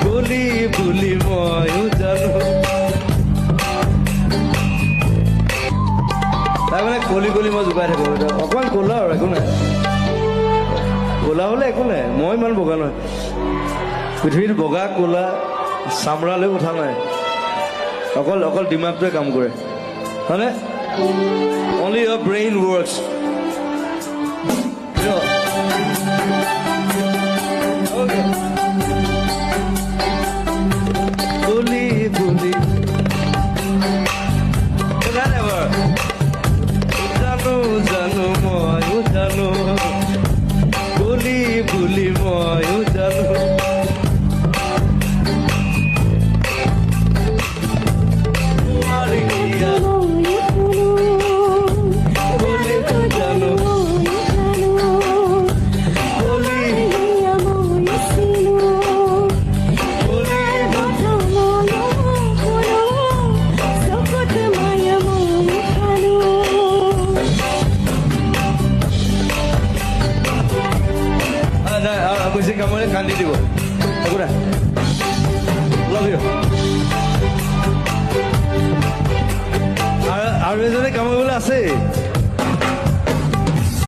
কলি বুলি ময়ো জানো। তাৰ মানে কলি কলি মই জোকাই থাকোঁ। অকণমান ক'লা আৰু একো নাই, ক'লা হ'লে একো নাই, মই ইমান বগা নহয়। পৃথিৱীত বগা ক'লা চামৰালৈ কথা নাই, অকল অকল দিমাগটোৱে কাম কৰে, হয়নে? Only your brain works. কলি বুলি জানো, জানো ময়ো জানো, কলি বুলি ময়ো জানো। বেছি কামৰে কান্দি দিব, একো নাই, লাভ you. আৰু আৰু এজনে কামুৰিবলৈ আছেই।